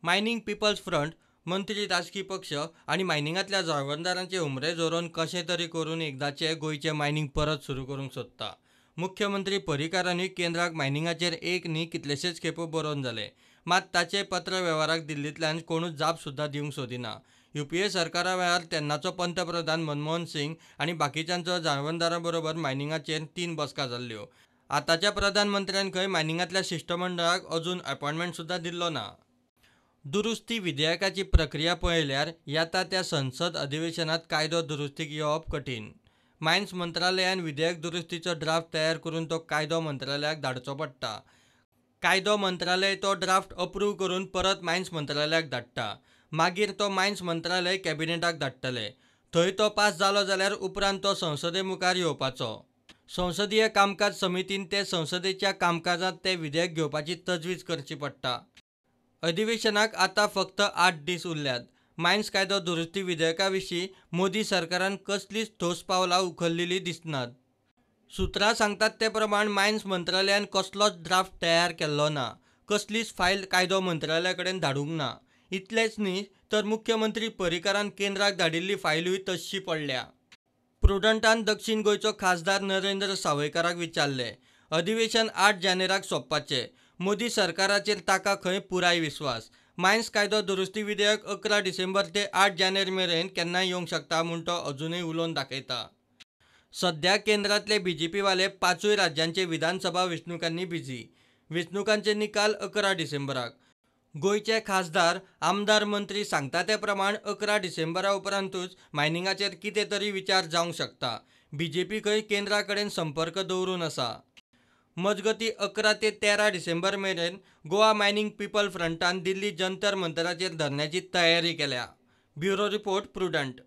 Mining people's front, मंत्री राजकी पक्ष आनी मायनिंगांतल्या जाळवणदारांचे हुमरे झरोवन कशें तरी करून एकदाचें गोंयचें मायनिंग परत सुरू करूंक सोदता. मुख्यमंत्री पर्रीकारांनी केंद्राक मायनिंगाचेर एक न्ही कितलेशेच खेपो बरोवन जाले. मात ताचे पत्र वेव्हाराक दिल्लींतल्यान कोणूच जाप सुद्दां दिवंक सोदिना. युपीए सरकारा वेळार तेन्नाचो पंतप्रधान मनमोहन सिंग आनी बाकीच्यांचो जाळवणदारां बरोबर मायनिंगाचेर 3 बसका जाल्ल्यो. आतांच्या प्रधानमंत्र्यान खंय मायनिंगांतल्या शिश्टमंडळाक अजून अपॉयंटमेंट सुद्दां दिल्लो ना. दुरुस्ती विधेयकाची प्रक्रिया पळयल्यार येता त्या संसद अधिवेशनांत कायदो दुरुस्तीक येवप कठीण. मायन्स मंत्रालयान विधेयक दुरुस्तीचो ड्राफ्ट तयार करून तो कायदो मंत्रालयाक धाडचो पडटा. कायदो मंत्रालय तो ड्राफ्ट अप्रूव करून परत मायन्स मंत्रालयाक धाडटा. मागीर तो मायन्स मंत्रालय कॅबिनेटाक धाडटले. थंय तो पास जालो जाल्यार उपरांत तो संसदे मुखार येवपाचो. संसदीय कामकाज समितीन ते संसदेच्या कामकाजांत ते विधेयक घेवपाची तजवीज करची पडटा. अधिवेशनाक आतां फक्त 8 दीस उरल्यात. मायन्स कायदो दुरुस्ती विधेयका विशीं मोदी सरकारान कसलीच ठोस पावलां उखल्लेली दिसनात. सुत्रां सांगतात ते प्रमाण मायन्स मंत्रालयान कसलोच ड्राफ्ट तयार केल्लो ना. कसलीच फायल कायदो मंत्रालया कडेन धाडूंक ना. इतलेंच न्ही तर मुख्यमंत्री पर्रीकारान केंद्राक धाडिल्ली फायलूय तश्शी पडल्या. प्रुडंटान दक्षीण गोंयचो खासदार नरेंद्र सावयकाराक विचारलें, अधिवेशन 8 जानेराक सोंपपाचें. मोदी सरकाराचेर ताका खंय पुराय विस्वास. मायन्स कायदो दुरुस्ती विधेयक 11 डिसेंबर ते 8 जानेर मेरेन केन्नाय येवंक शकता म्हूण तो अजुनूय उलोवन दाखयता. सध्या केंद्रांतले बीजेपीवाले 5 राज्यांचे विधानसभा वेंचणुकांनी बिझी. वेंचणुकांचे निकाल 11 डिसेंबराक. गोंयचे खासदार, आमदार, मंत्री सांगता ते प्रमाण 11 डिसेंबरा उपरांतूच मायनिंगाचेर कितें तरी विचार जावंक शकता. बीजेपी खंय केंद्रा कडेन संपर्क दवरून आसा. मजगतीं 11 ते 13 डिसेंबर मेरेन गोवा मायनिंग पिपल फ्रंटान दिल्ली जंतर मंतराचेर धरण्याची तयारी केल्या. Bureau report, Prudent.